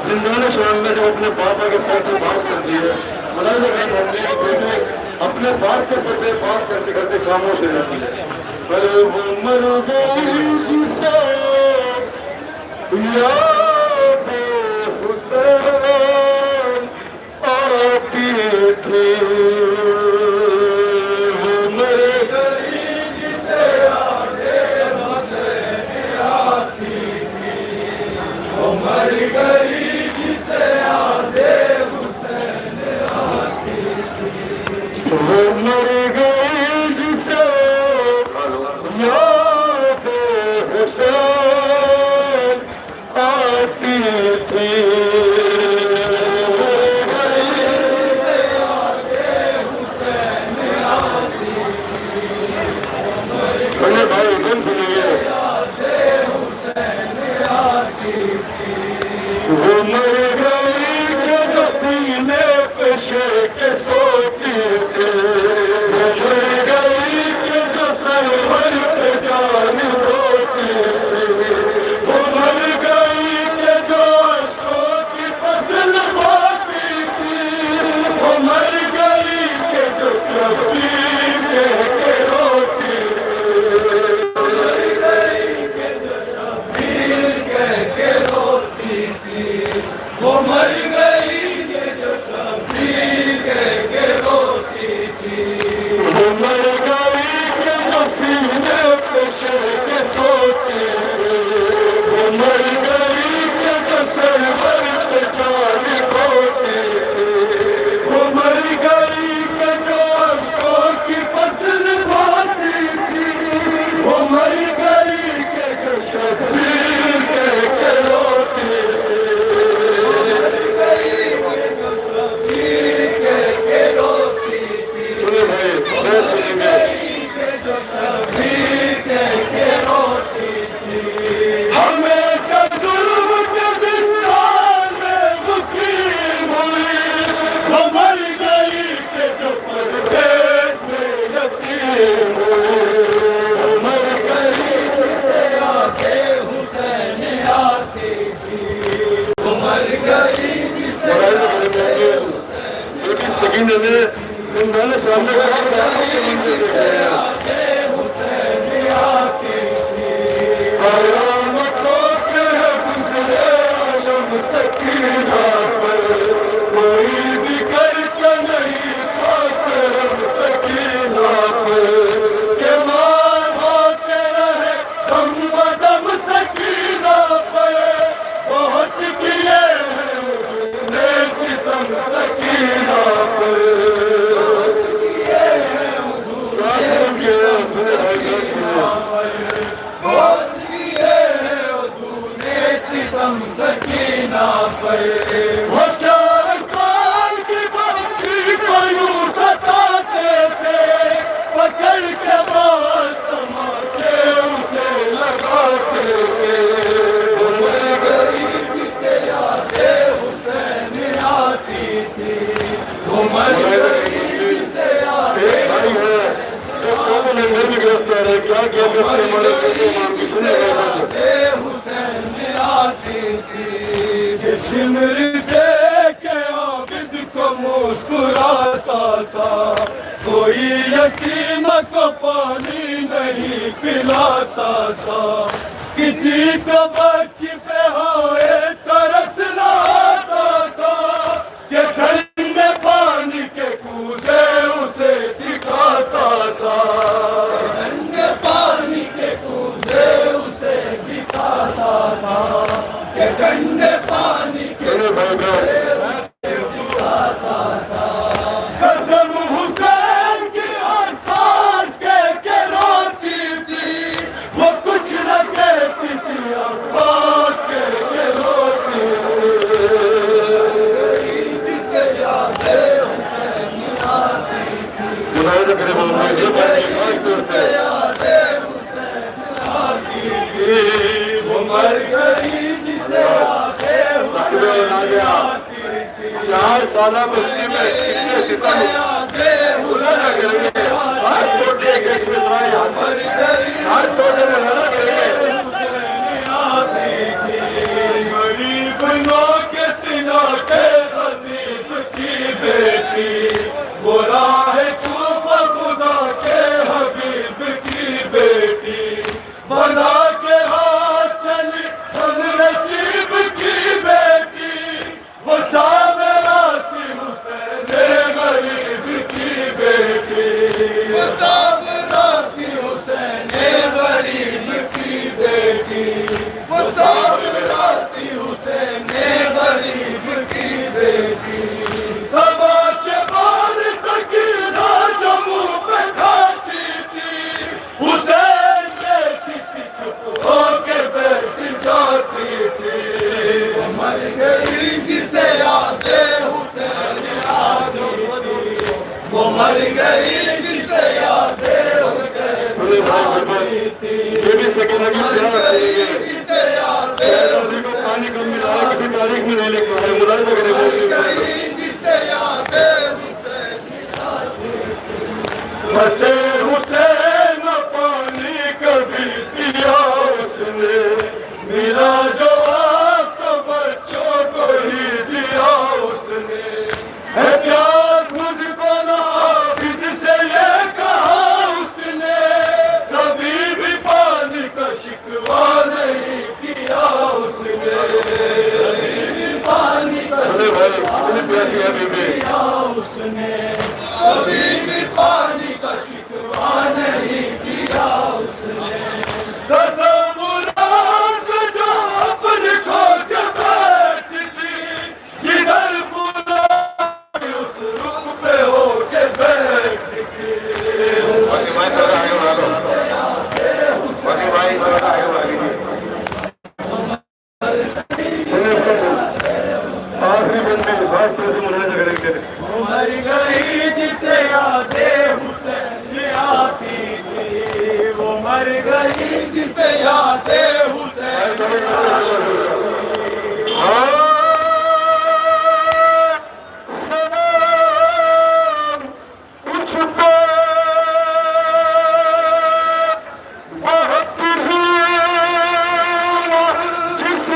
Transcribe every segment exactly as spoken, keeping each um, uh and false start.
زندان شان میں جب اپنے پاپا کے ساتھ بات کرتی ہے، مولانا، اپنے باپ کے ساتھ بات کرتے کرتے خاموش ہو جاتی ہے۔ پر وہ مر گئی جسے یاد حسین آتی تھی، وہ مر گئی جسے یاد حسین آتی تھی۔ سنیے بھائی، دن سنیے۔ وہ مر گئی کہ جو سینے پہ شے کے سوتی تھی، وہ مر گئی کہ جو سرور پہ جان ہوتی تھی، وہ مر گئی کہ جو اشکوں کی فصل بوتی تھی، وہ مر گئی کہ جو شبیر کہہ کے روتی تھی، وہ مر گئی کہ جو شبیر کہہ کے روتی تھی، وہ مر گئی کہ جو شبیر کہہ کے روتی تھی، وہ مر گئی کہ جو سینے پہ شے کے سوتی تھی، وہ مر گئی کہ جو سرور پہ جان کھوتی تھی، وہ مر گئی کہ جو اشکوں کی فصل بوتی تھی، وہ مر گئی کہ جو شبیر کہہ کے روتی تھی۔ سنیے بھائی، بہت سنیے۔ ہمیشہ ظلم کے زندان میں مقیم ہوئی، وہ مر گئی کہ جو پردیس میں یتیم ہوئی، وہ مر گئی جسے یاد حسین آتی تھی، وہ مر گئی جسے یاد حسین۔ بیٹی سکینہ نے زندان سامنے کہا، میں آپ کے منظر دیکھ رہے ہیں۔ قیامتوں کے گزرے عالم سکینہ پر، کوئی بھی کرتا نہیں تھا کرم سکینہ پر، کہ مار ہوتے رہے دم بدم سکینہ پر، بہت کیے ہیں حضور نے ستم سکینہ پر۔ بہت کیے ہیں حضور نے ستم سکینہ پر۔ وہ چار سال کی بچی کو یوں ستاتے تھے، پکڑ کے بال تماچے اسے لگاتے تھے۔ وہ مر گئی جسے یاد حسین آتی تھی، وہ مر گئی جسے یاد ایک بھائی ہے، ایک کامن اینجل میں گرفتار ہے۔ کیا کیا کرتے ہمارے چھوٹے امام کی سنیے گا۔ حسین آتی تھی، کہ سمر دے کے عابد کو مسکراتا تھا، کوئی یتیم کو پانی نہیں پلاتا تھا، کسی کو بچ پہ ہائے ترس نہ آتا تھا، کہ ٹھنڈے پانی کے کوزے اسے دکھاتا تھا، ٹھنڈے پانی کے کوزے اسے دکھاتا تھا، کہ ٹھنڈے پانی کے کوزے اسے دکھاتا تھا۔ قسم حسین کی اور سانس کے کے روتی تھی، وہ کچھ نہ کہتی تھی، عباس کے کے روتی تھی۔ جسے یاد حسین آتی تھی، ملاحظہ کریں، مولانا، یہ بات خاص طور سے یاد حسین آتی تھی، وہ مر گئی جسے یاد حسین آتی تھی۔ چار سالہ بستی میں کتنے ستم بھلا نہ کریں گے۔ ہر چھوٹے کے مصرا یاد، ہر چھوٹے میں بھلا کریں گے۔ غریب نو کے سنا کے خطیب کی بیٹی، وہ راہ کوفہ خدا کے حبیب کی بیٹی، بنا کے ہاتھ چلی ہم نصیب کی بیٹی، وہ سامراتی حسین غریب کی بیٹی۔ یہ بھی سکینہ کی پیار ہے۔ شہزادی کو پانی کم ملا ہے، کسی تاریخ میں نہیں لکھا ہے، ملاحظہ کریں۔ بسے حسین پانی کبھی پیا اس نے، ملا جو آپ تو بچوں کو ہی دیا اس نے۔ ہے پیار مجھ کو نہ عابد سے یہ کہا اس نے، کبھی بھی پانی کا شکوہ نہیں کیا اس نے۔ کبھی بھی پانی کا ارے بھائی، شکوہ کتنی پیاری ہے بیٹی۔ کیا اس نے، کبھی بھی پانی کا شکوہ نہیں کیا اس نے۔ تصورات جو اپنے کھو کے بیٹھتی تھی، جدھر بلائی اس رخ پہ ہو کے بیٹھتی تھی۔ آخری بندی، بہت پیسے مناظر کریں گے۔ مر گئی جسے یاد حسین آتی تھی، وہ مر گئی جسے یاد حسین آتی تھی۔ ہاں، سلام تجھ پہ بہت ہی جس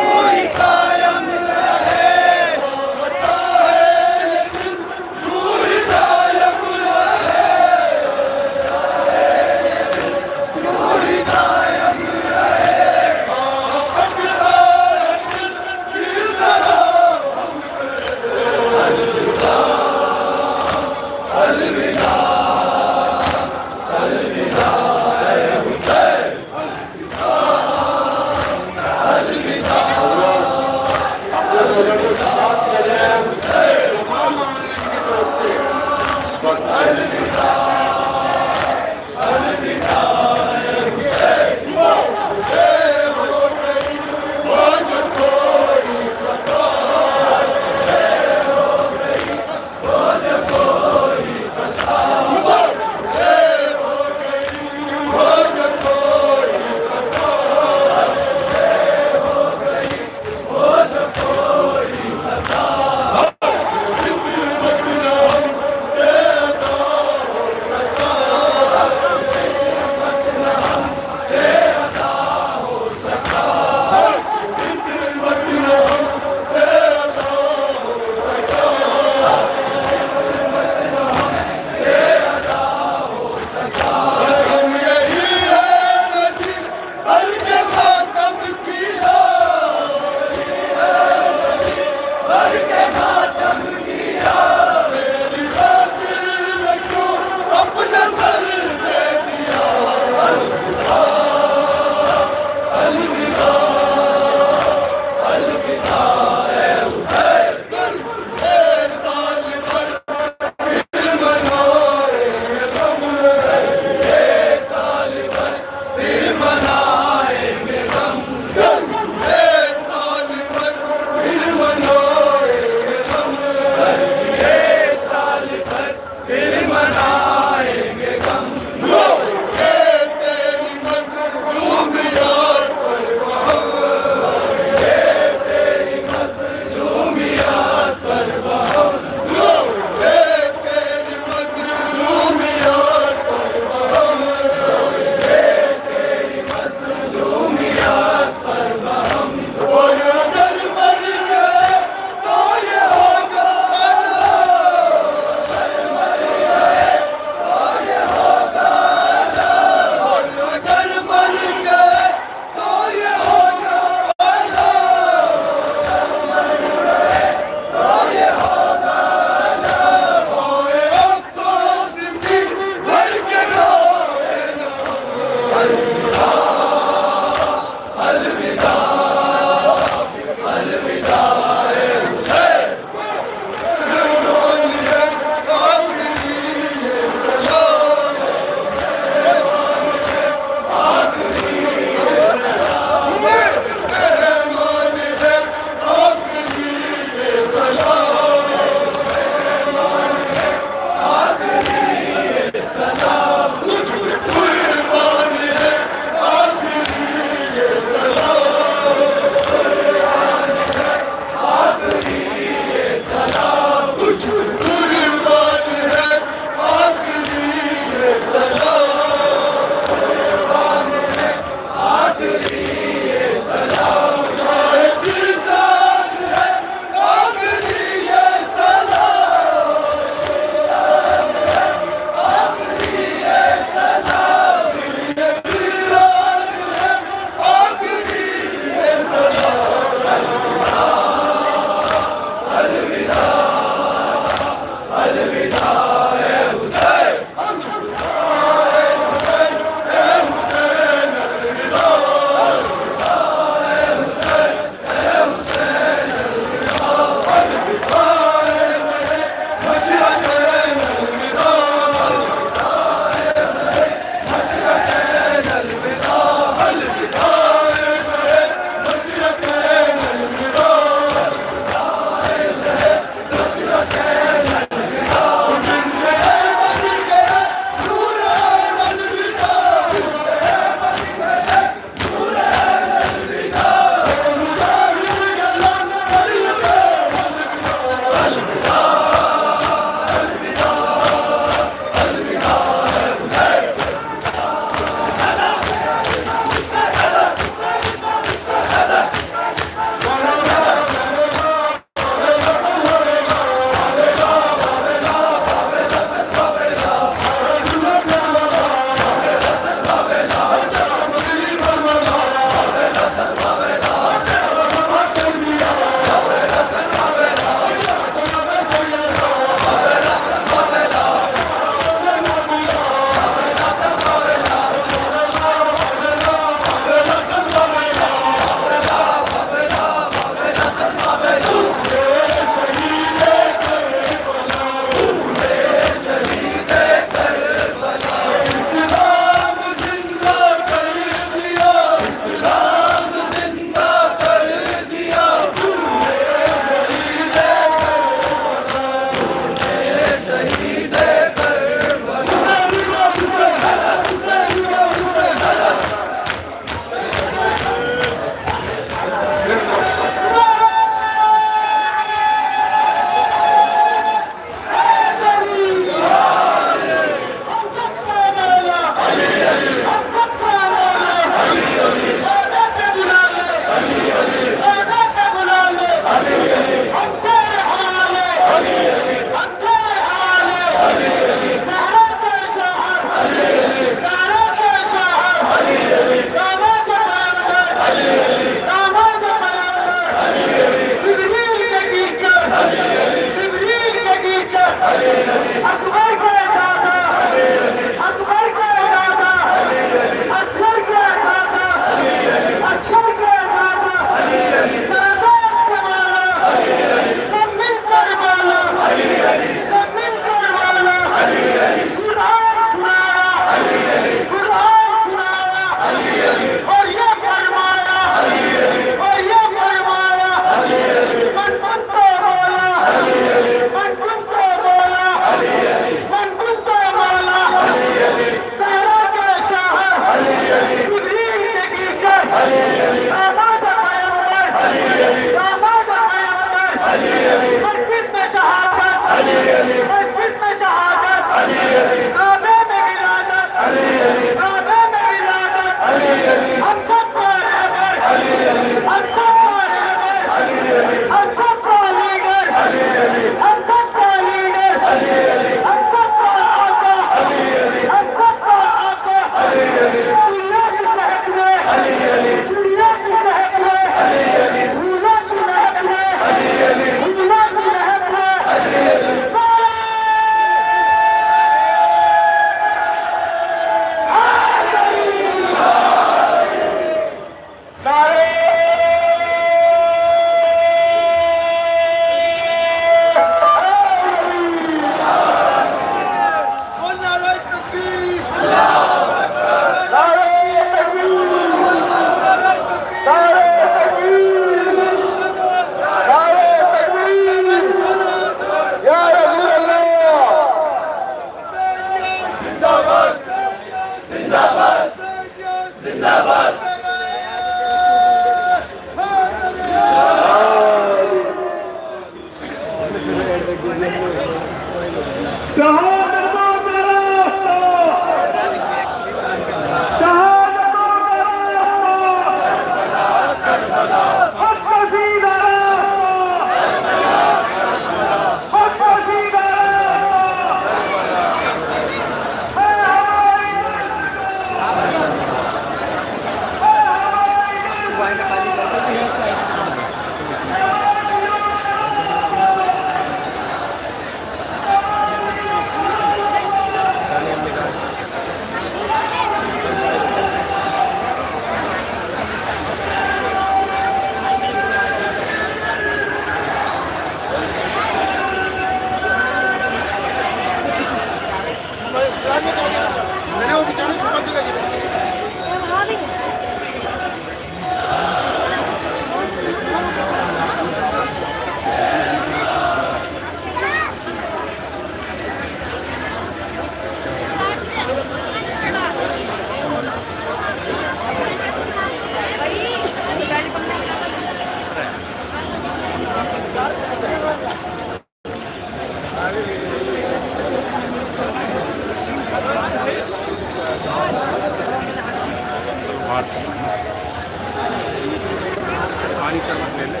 पानी चल ले ले।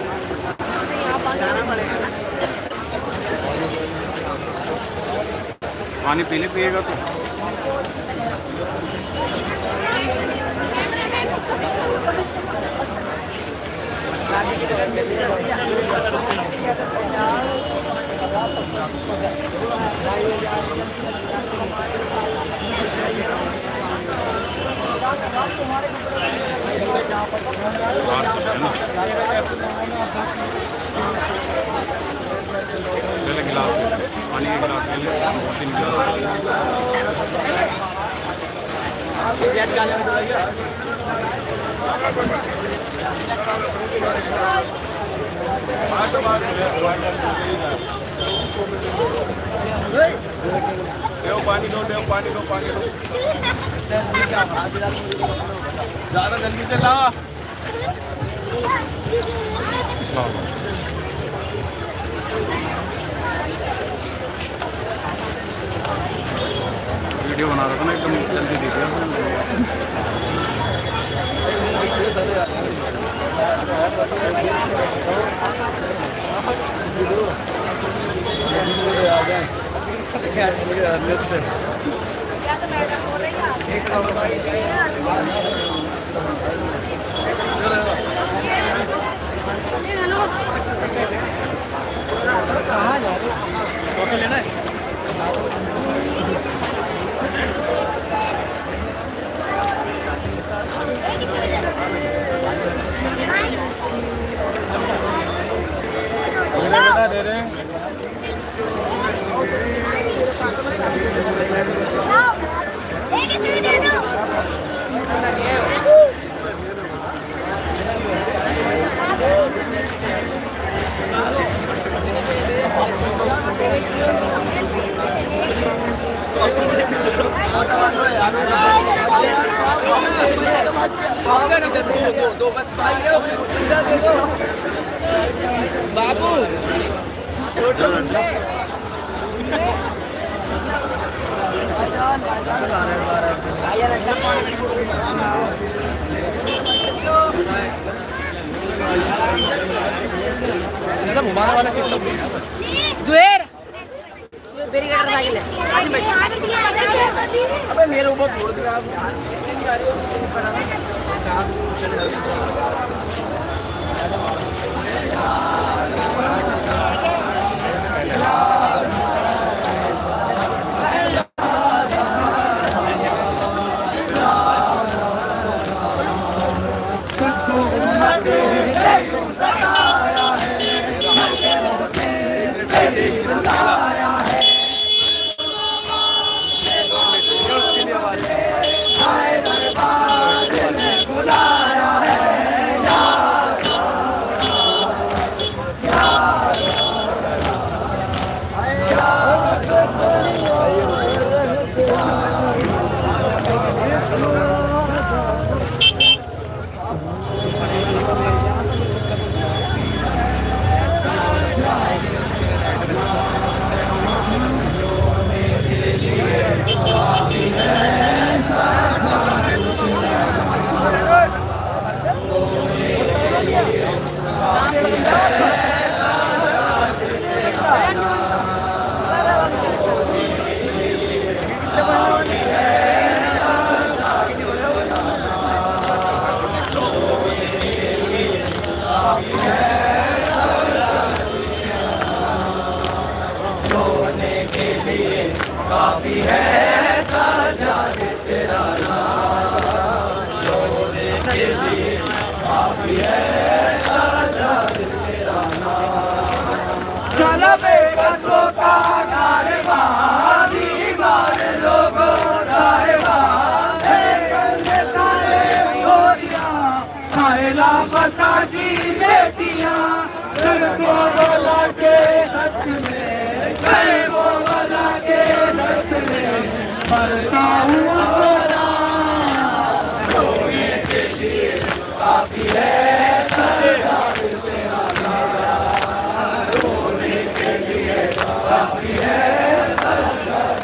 पानी पी ले, पिएगा तो। पहले गिलास, पानी का गिलास ले ले, दो तीन गिलास। देव पानी दो, देव पानी दो, पानी दो। ज्यादा जल्दी से ला। वीडियो बना रहा था ना, एकदम जल्दी दे दिया। कहाँ जा रहे हो? कॉफी लेना है? दे रहे हैं। बाबू। घुमाने वाला सिस्टम। जुएर। अबे मेरे ऊपर छोड़ दिया। پتا کی بیٹیاں، گھر کو والا کے دست میں، گھر کو والا کے دست میں، مرتا ہوں سارا۔ رونے کے لیے کافی ہے سردار تیرا نام، رونے کے لیے کافی ہے سردار۔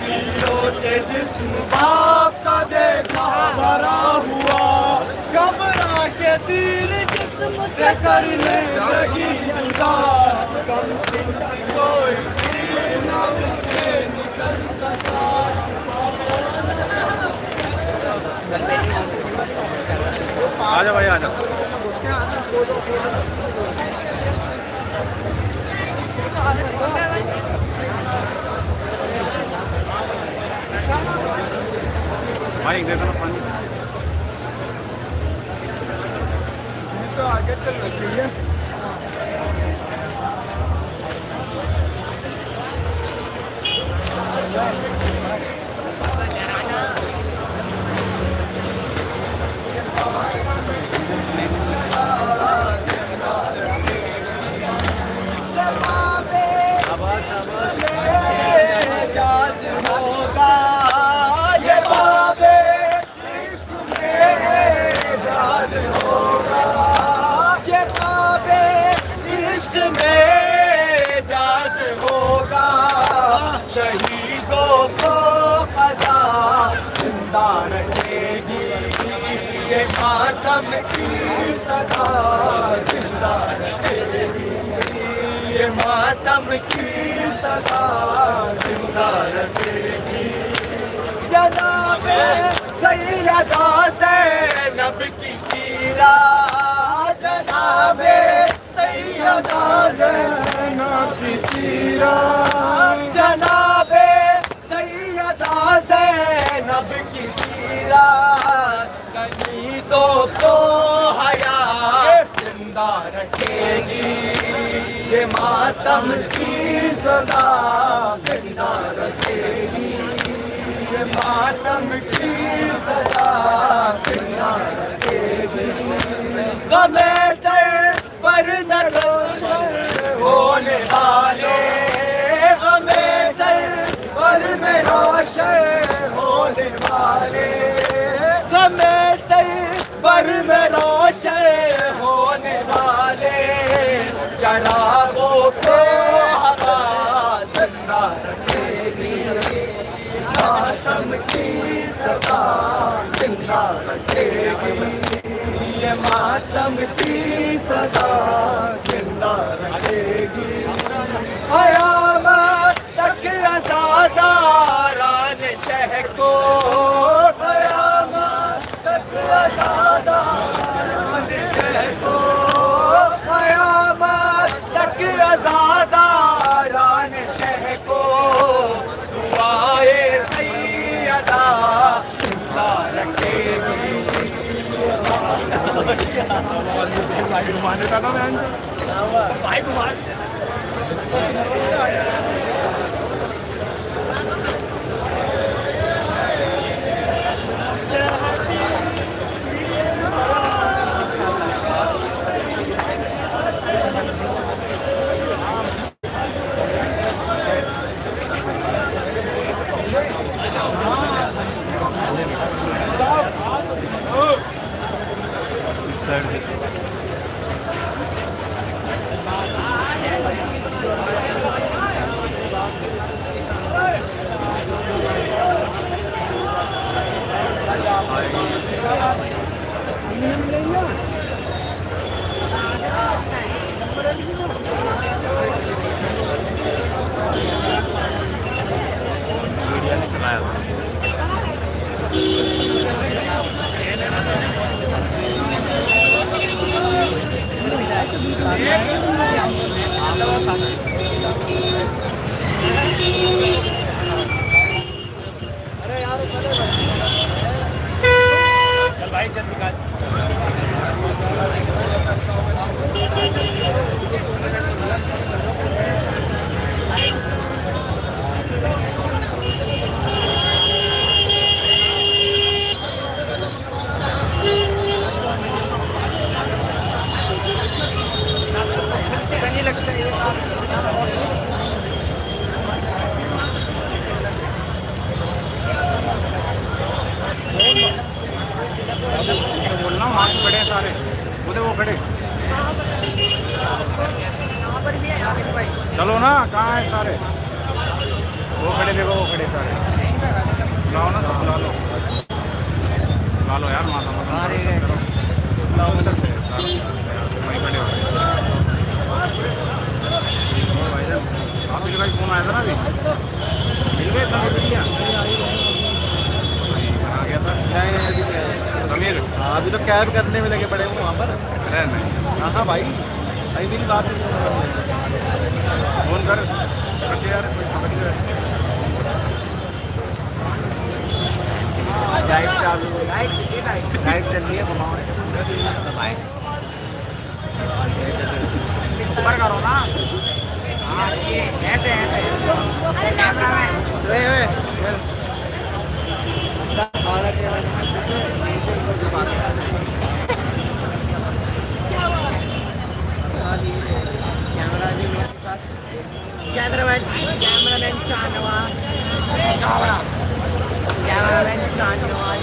پیروں سے جسم باپ کا دیکھا بھرا ہوا، گھبرا کے تیر جسم سے کرنے لگی جدا۔ کم سن کی کوئی تیر نہ مجھے نکل سکا۔ آ جا بھائی، آ جا۔ بھائی، ادھر طرف پانی۔ یہ تو آگے چل رہی ہے۔ شہیدوں کو قضا زندہ رکھے گی، یہ ماتم کی صدا زندہ رکھے گی، یہ ماتم کی صدا زندہ رکھے گی۔ جناب سیدہ زینب کی سیرت، جناب سیدہ زینب کی سیرت، جناب سیدہ زینب کی سیرت، کنیزوں کو حیا زندہ رکھے گی، یہ ماتم کی صدا زندہ رکھے گی، یہ ماتم کی صدا زندہ رکھے گی۔ غم سر پر نہ روشن ہونے والے، غم سر پر میں روشن ہونے والے، غم سر پر میں روشن ہونے والے چراغوں کو ہوا زندہ رکھے گی، ماتم کی صدا زندہ رکھے گی، یہ ماتم کی صدا زندہ رکھے گی۔ قیامت تک عزاداران شہ کو، قیامت تک عزاداران شہ کو، قیامت تک عزاداران شہ کو، دعائے سیدا زندہ رکھے گی۔ चलो ना, कहाँ है सारे? वो खड़े, देखो, वो खड़े सारे। बुलाओ ना, सब बुला लो। बुला लो यार, माता, माता। वहीं खड़े हो। भाई, भाई, फोन आया था ना अभी। मिल गए, सब मिल गया। आ गया था। नहीं, नहीं, अभी नहीं आया। समीर। हाँ, अभी तो कैब करने में लगे पड़े हैं वहाँ पर। अरे नहीं। हाँ, हाँ भाई, अभी मेरी बात नहीं सुन रहे। फोन कर, कर दे यार, कोई समझ नहीं रहा। लाइट चालू है। लाइट चल रही है, घुमाओ। ऊपर करो ना। हाँ, ये ऐसे, ऐसे। Camera man. ए, ए, ए। Cameraman, cameraman Shahnawaz, cameraman Shahnawaz.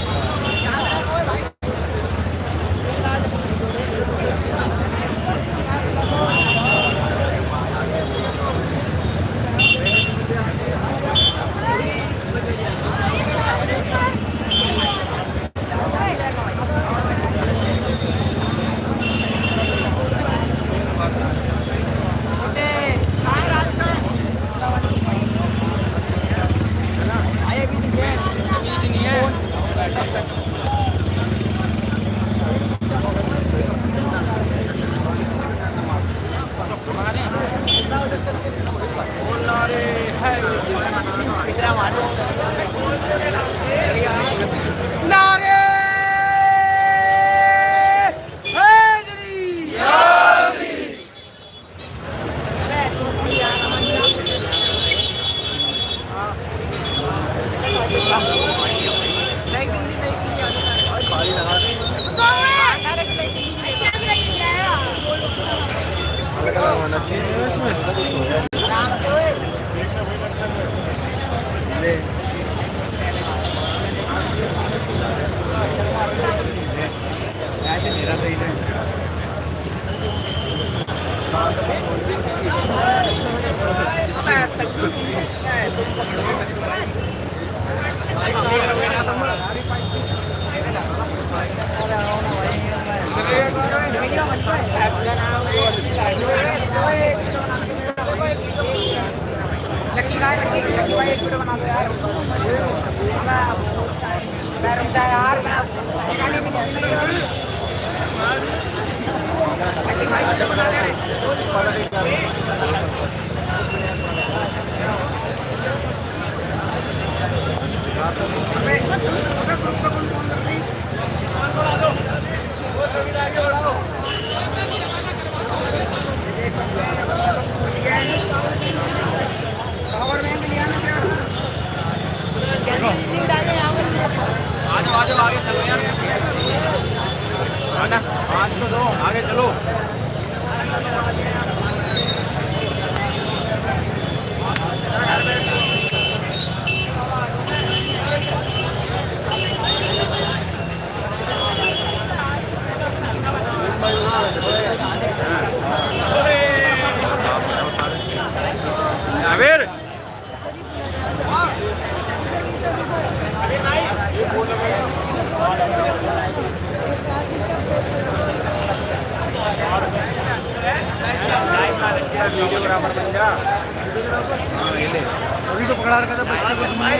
अभी तो पकड़ा रखा था बच्चे को तुमने।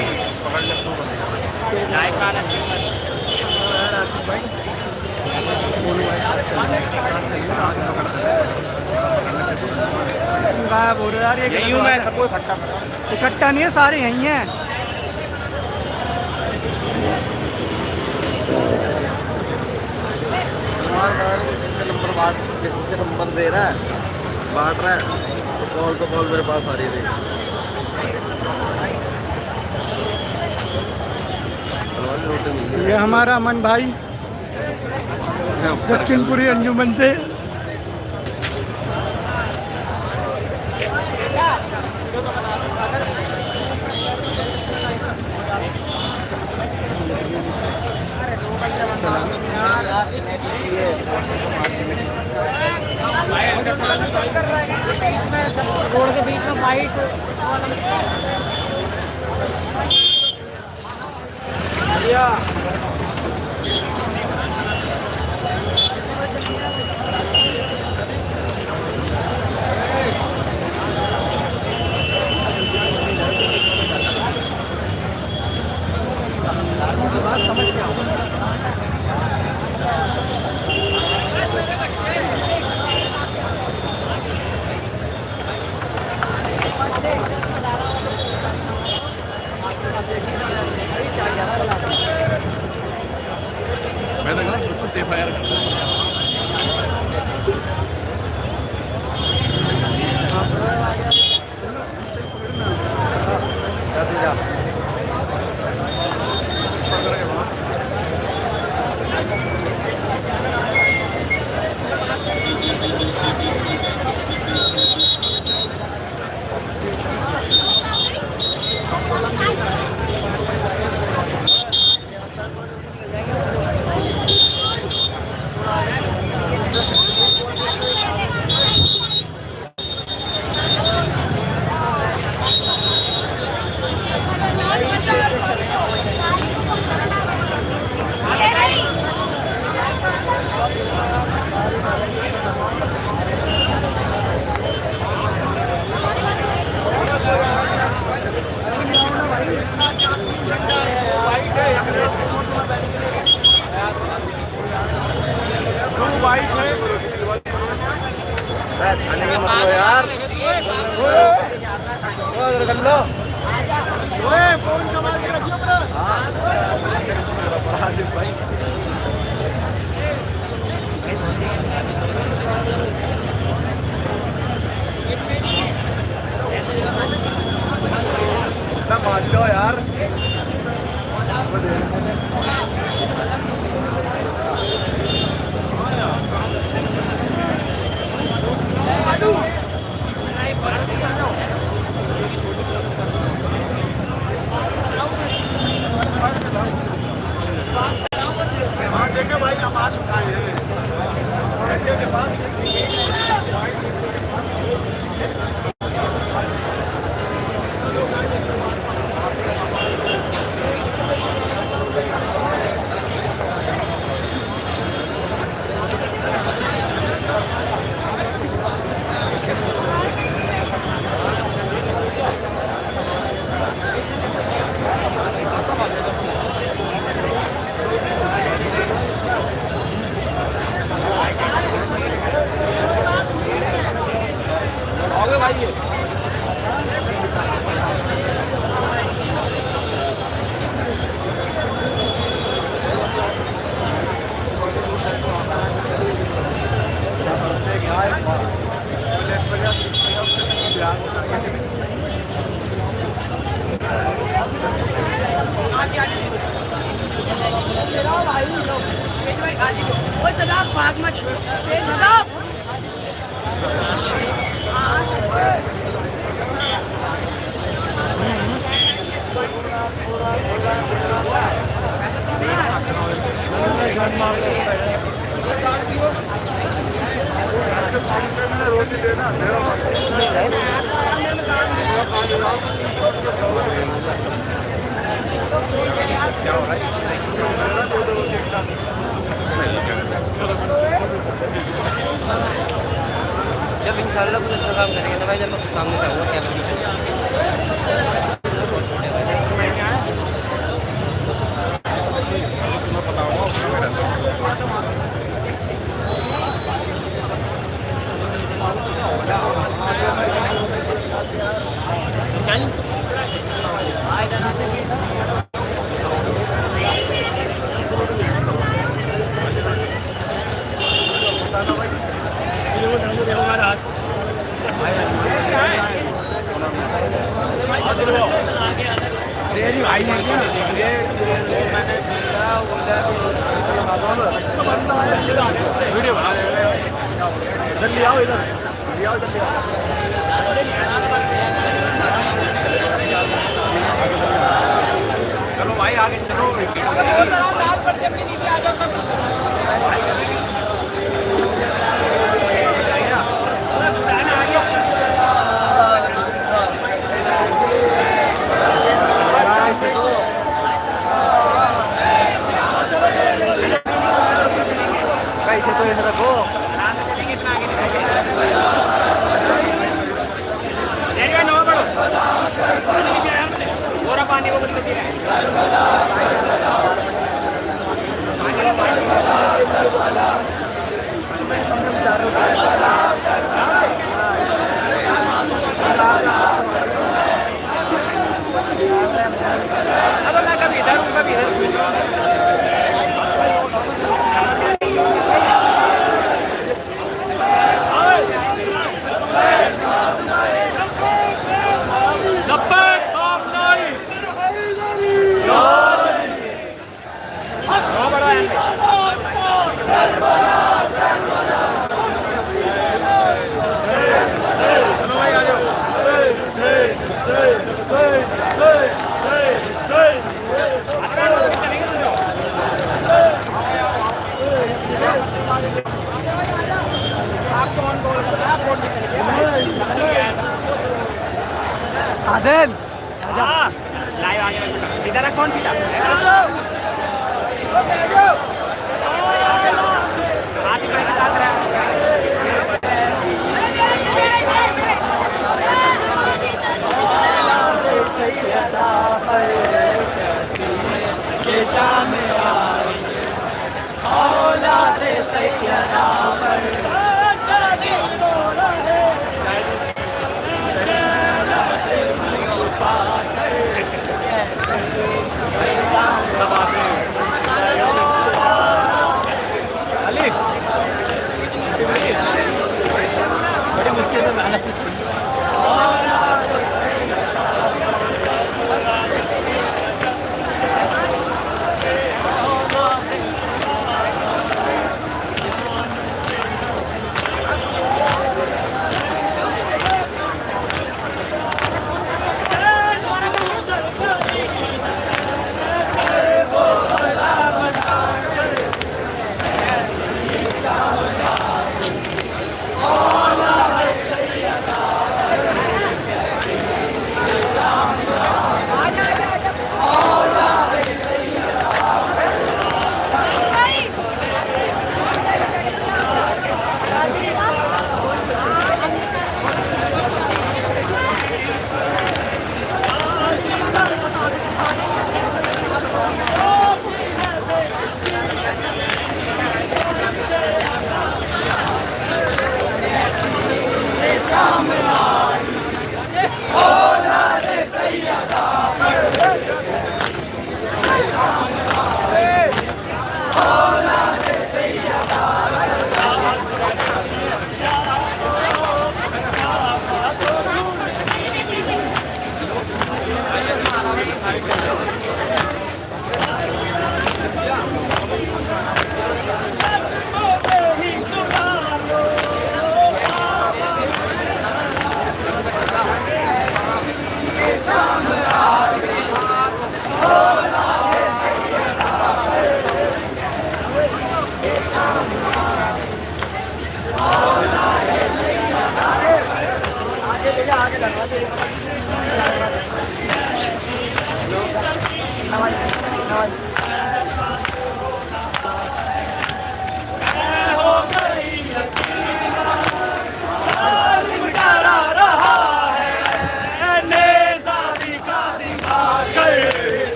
गायब हो रहे यार, ये यही हूँ मैं, सबको इकट्ठा कर रहा हूँ। इकट्ठा नहीं है, सारे यहीं हैं। नंबर बांट, किसके नंबर दे रहा है, बांट रहा है, तो कॉल तो कॉल मेरे पास आ रही थी। ये हमारा अमन भाई दक्षिणपुरी अंजुमन से। रोड के बीच में वाइट। यार। ना मान लो यार। जब इंशाल्लाह कुछ अच्छा काम करेंगे ना भाई, जब मैं सामने से आऊँगा, क्या करेंगे? वीडियो बना। इधर ले आओ, इधर ले आओ, इधर ले आओ। चलो भाई, आगे चलो। عادل، हाँ, लाइव आ गया। सीधा रख, फोन सीधा। आसिफ भाई के साथ रहा।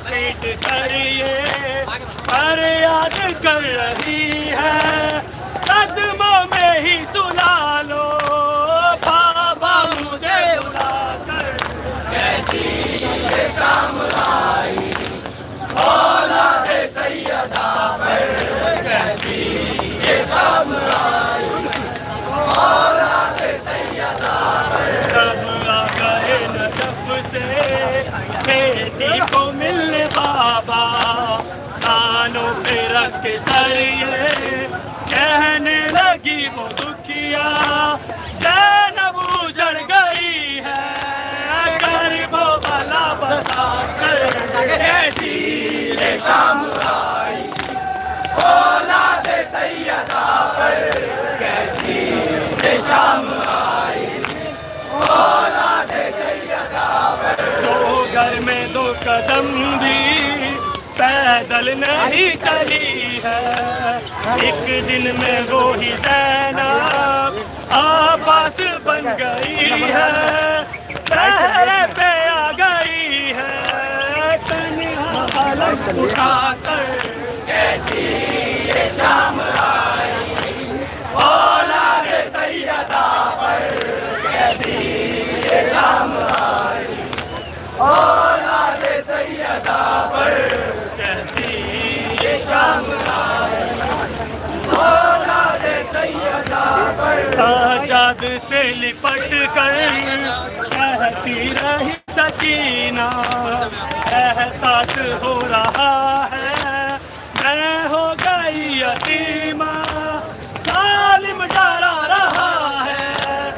پیٹ کر یہ فریاد کر رہی ہے، قدموں میں ہی سلا لو بابا مجھے بلا کر۔ کیسی یہ شام آئی، اولاد سیدا پر کیسی یہ شام آئی، اولاد سیدا پر۔ جب آ گئے نجف سے بیٹی کو ملنے بابا، سانوں پہ رکھ کے سر یہ کہنے لگی وہ دکھیا، زینب اجڑ گئی ہے کرب و بلا بسا کر۔ کیسی یہ شام آئی، اولاد سیدا پر کیسی یہ شام آئی، اولاد سیدا پر۔ جو گھر میں دو قدم بھی پیدل نہیں چلی ہے، ایک دن میں وہی زینب عباس بن گئی ہے، پہرے پہ آ گئی ہے تنہا علم اٹھا کر۔ کیسی یہ شام آئی، اولاد سیدا پر کیسی یہ شام آئی، اولاد سیدا پر کیسی یہ شام آئی، اولاد سیدا پر۔ سجاد سے لپٹ کر کہتی رہی سکینہ، احساس ہو رہا ہے میں ہو گئی یتیمہ، ظالم ڈرا رہا ہے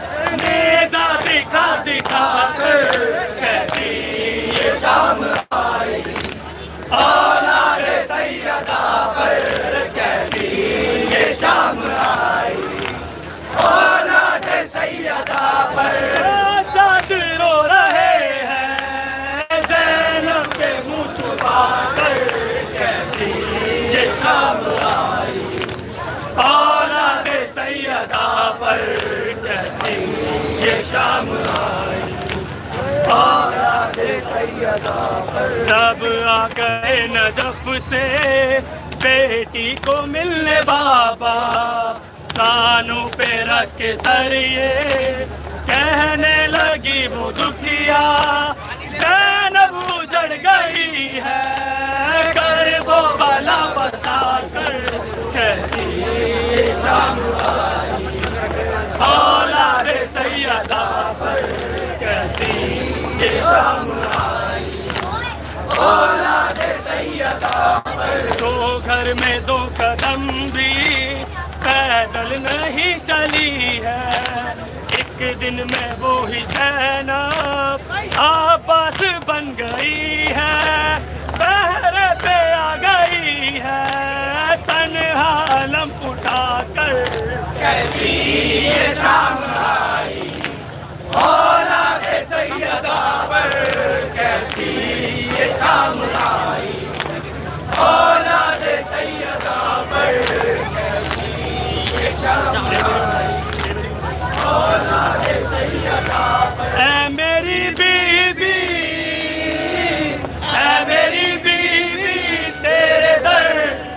نیزہ دکھا دکھا کر۔ کیسی یہ شام آئی، اولاد سیدا پر کیسی یہ شام آئی، اولاد سیدا پر۔ سجاد رو رہے ہیں زینب سے منہ چھپا کر، کیسی یہ شام آئی، اولاد سیدا پر کیسی یہ شام آئی، اولاد سیدا پر۔ جب آ گئے نجف سے بیٹی کو ملنے بابا، سانوں پہ رکھ کے سر یہ کہنے لگی وہ دکھیا، زینب اجڑ گئی ہے کرب و بلا بسا کر۔ کیسی یہ شام آئی، اولاد سیدا پر کیسی یہ شام آئی، اولاد سیدا پر۔ جو گھر میں دو قدم بھی پیدل نہیں چلی ہے، ایک دن میں وہی زینب عباس بن گئی ہے، پہرے پہ آ گئی ہے تنہا علم اٹھا کر۔ کیسی یہ شام آئی، اولاد سیدا پر کیسی یہ شام آئی، اولاد سیدا پر کیسی یہ شام آئی، اولاد سیدا پر۔ اے میری بی بی، اے میری بی بی، تیرے در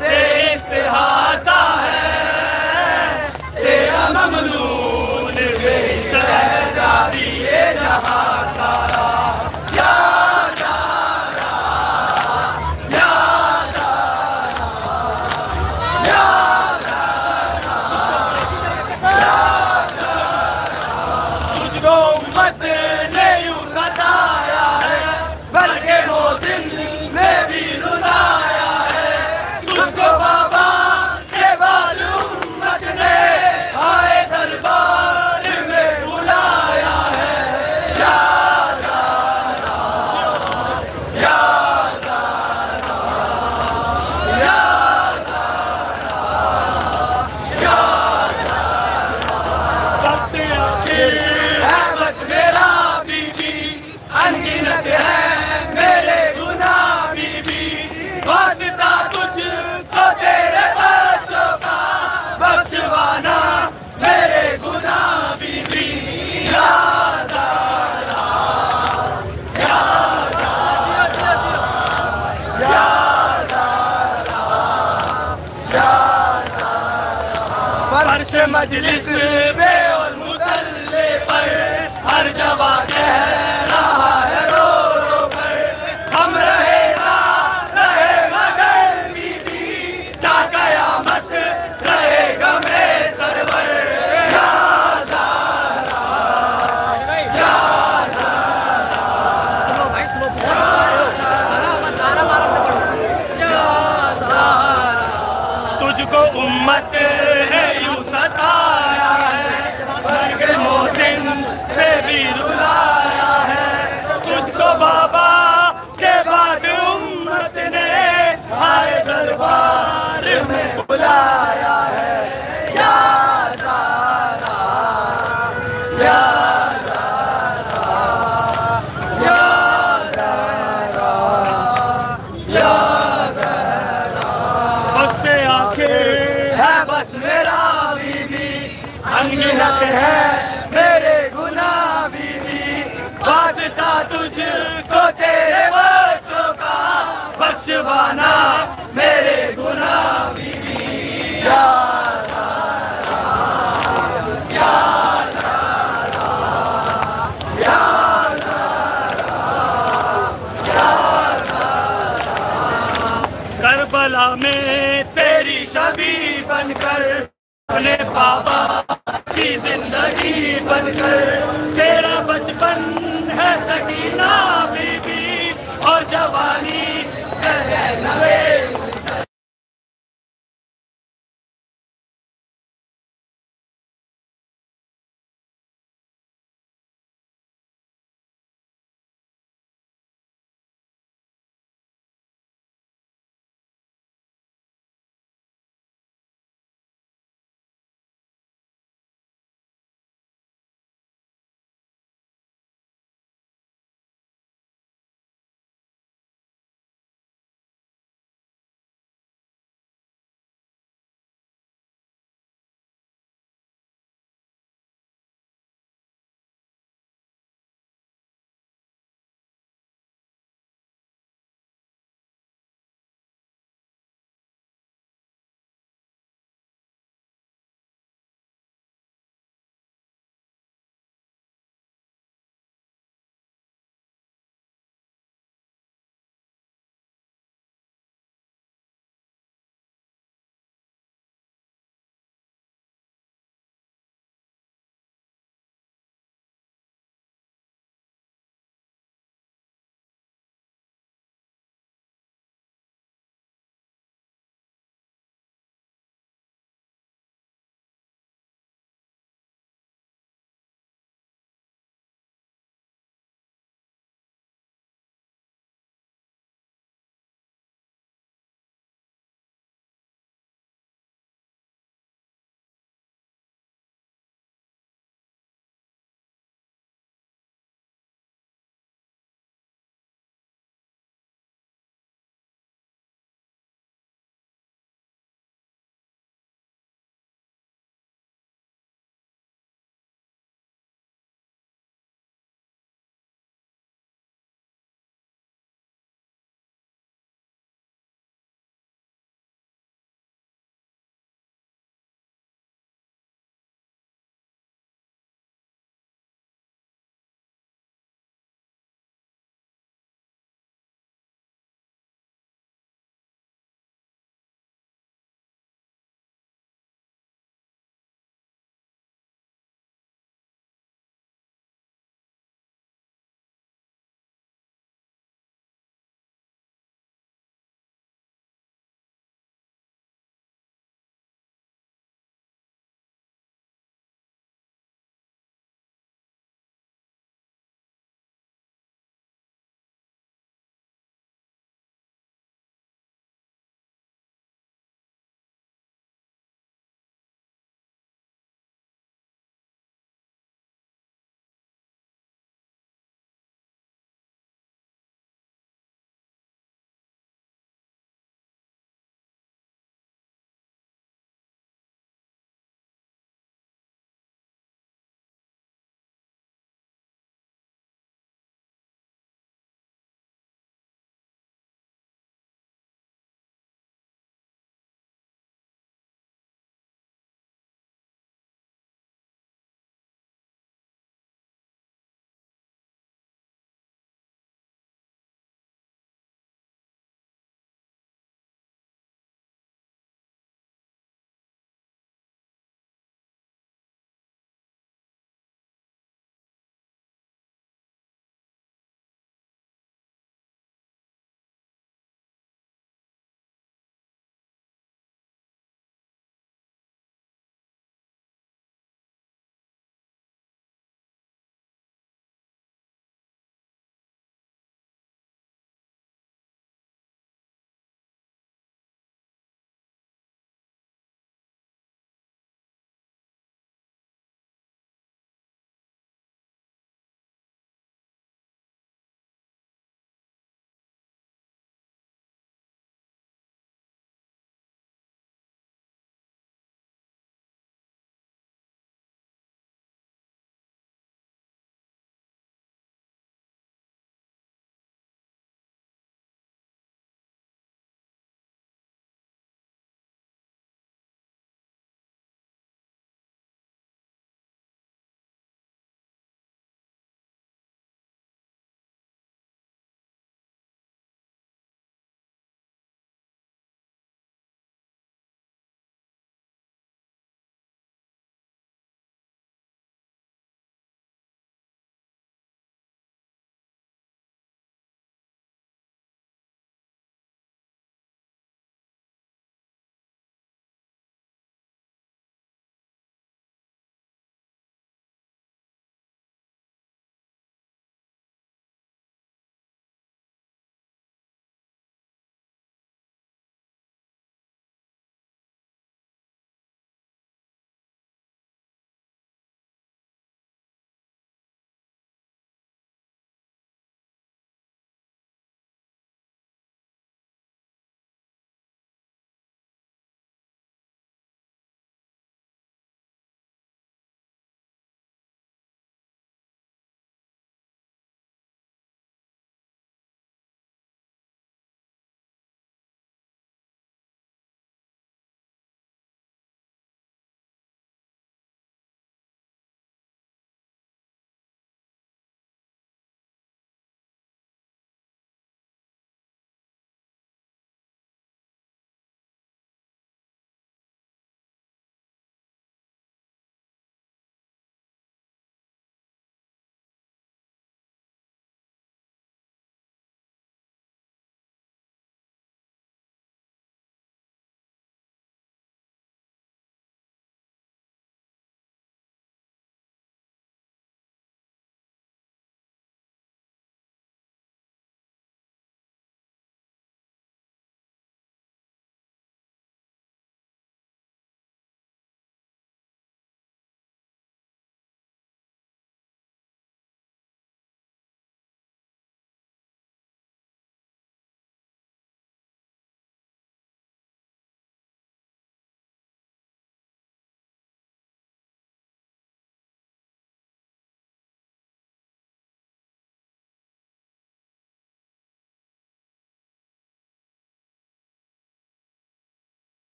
پہ استحاضہ ہے، تیرا ممنون بے شہزادی جہاں سارا۔ یا مجلس میں اور مصلے پر ہر جوان کہہ رہا ہے رو رو کر، ہم رہے نہ رہے مگر بی بی، تا قیامت رہے گا میں سرور۔ یا زہرا، یا زہرا، یا زہرا، تجھ کو امت نے یوں ستایا ہے، مرگ محسن پہ بھی رلایا ہے۔ تجھ کو بابا کے بعد امت نے ہائے دربار میں بلایا ہے۔ یا زہرا، یا زہرا، یا زہرا، یا زہرا۔ وقت آخر ہے بس میرا بی بی، انگنت ہے میرے گناہ بی بی، واسطہ تجھ کو تیرے بچوں کا، بخشوانا میرے گناہ بی بی۔ یا زہرا، یا زہرا، یا زہرا، یا زہرا۔ کربلا میں تیری شبیہ بن کر، اپنے بابا کی زندگی بن کر، تیرا بچپن ہے سکینہ بی بی، اور جوانی ہے زینب۔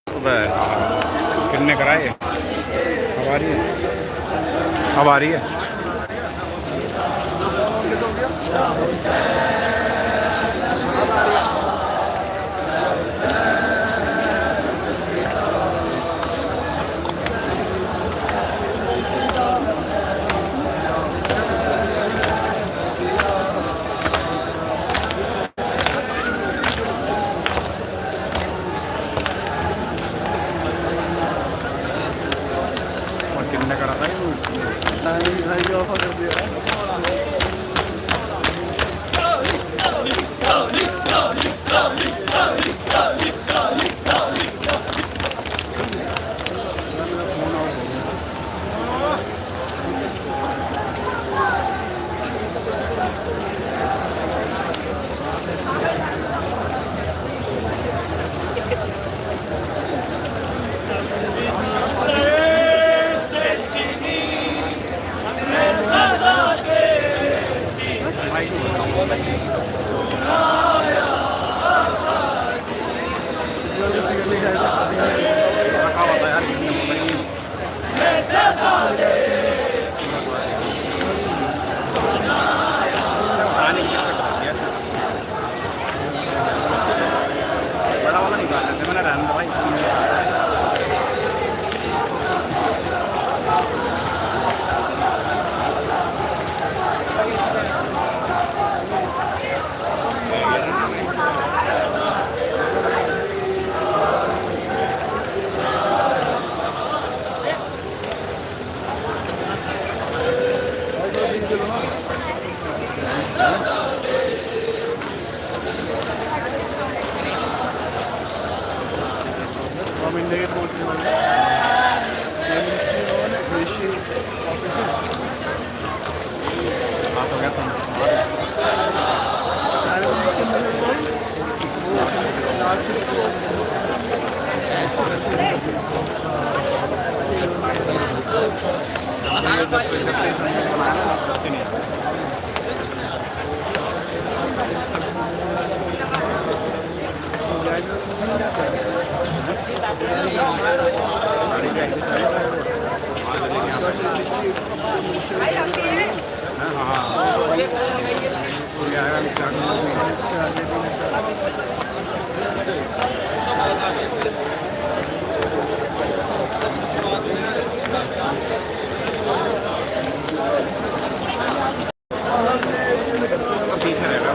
कितने कराए? अब आ रही है, अब आ रही है। और कितने का रहा था ये? ढाई, ढाई का ऑफर कर दिया। बड़ा वाला निकाल लेते, मैंने रहने दो भाई। हम इंडिया के पहुंचने वाले हैं। ये मिनिस्ट्री लोगों ने, मिनिस्ट्री ऑफिस है। बात हो गया, सुन। अरे, उनके अंदर से वो लास्ट पीछे रहेगा।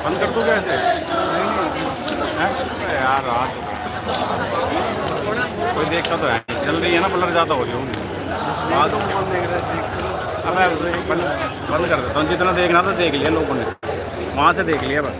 बंद कर दूं क्या इसे? हैं? अरे यार, रात कोई देखता तो है, चल रही है ना, ब्लर ज़्यादा हो रही होगी। आज अब मैं बंद, बंद कर देता हूँ। जितना देखना था, देख लिया लोगों ने, वहाँ से देख लिया बस।